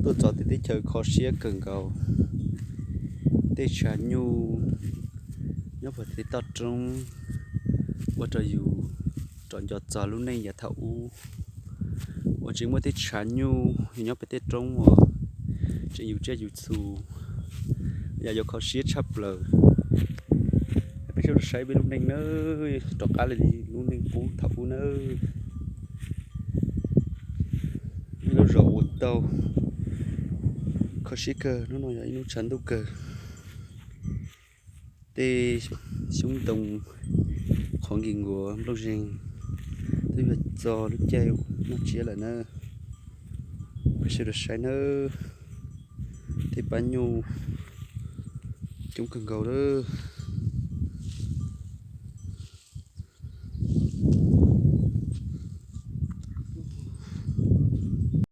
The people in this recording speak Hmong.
Tuaj txog tej teb chaws kho siab kawg nkaus, tej tshav nyuj nyob puag tim toj roob ua rau yus rov nco txog lub neej yav thaum ub uas tseem muaj tej tshav nyuj nyob pem tej roob uas tseem yus tsiaj yus txhu, yam yuav kho siab tshaj plaws. Peb sawv daws saib peb lub neej nawb, rov qab li lub neej qub thaum ub nawb. Ib lub zos ua tau kho siab kawg, hnub no yog ib hnub tshav ntuj kawg. Tej xyoob ntoo qhuav nkig nkuav nplooj zeeg twb yuav txog lub caij noj tsiab lawm na. Peb sawv daws saib nawb, tej pab nyuj coob kawg nkaus lawm.